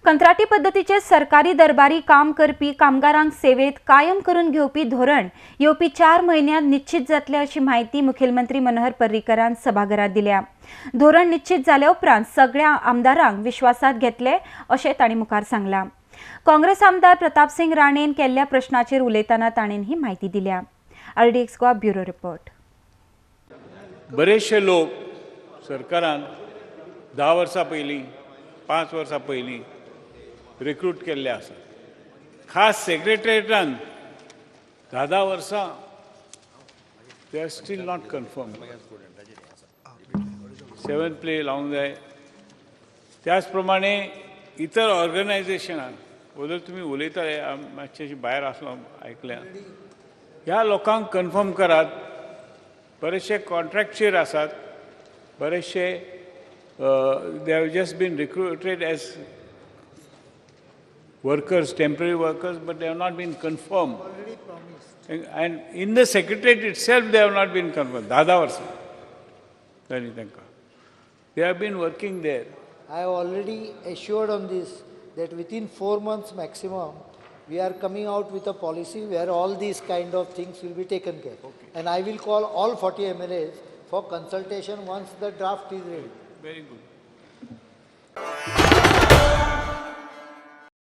कंत्राटी पद्दतीचे सरकारी दरबारी काम करपी कामगारांक सेवेत कायम करून घेवपी धोरण येवपी 4 म्हयन्यांत निश्चित जातले अशी माहिती मुखेलमंत्री मनोहर पर्रीकरान सभाघरात दिल्या। धोरण निश्चित जाल्या उपरांत सगळ्या आमदारांक विश्वासात घेतले अशें तांणी मुखार सांगलां। काँग्रेस आमदार प्रतापसिंग राणेन केल्ल्या प्रश्नाचेर उलयतना ताणें ही माहिती दिल्या। RDX Goa bureau report. बरेचशे लोक सरकारान 10 वर्सां पयलीं 5 वर्सां पयलीं रिक्रूट केल्ले आसात। खास सेक्रेटरीटान 10-10 वर्सां they are still not confirm. 7 play लावंक जाय। त्याच प्रमाणे इतर ऑर्गनायझेशनान वदर तुमी उलयताले मातशे भायर आसलो आयकल्या ह्या लोकांक कन्फर्म करात। बरेचशे कॉन्ट्रॅक्टचेर आसात, बरेचशे they have just been recruited as workers, temporary workers, but they have not been confirmed. Already promised. And in the secretariat itself, they have not been confirmed. 10 वर्सां तांणी तांकां. They have been working there. I have already assured on this that within 4 months maximum, we are coming out with a policy where all these kind of things will be taken care. Okay. And I will call all 40 MLAs for consultation once the draft is ready. Very good.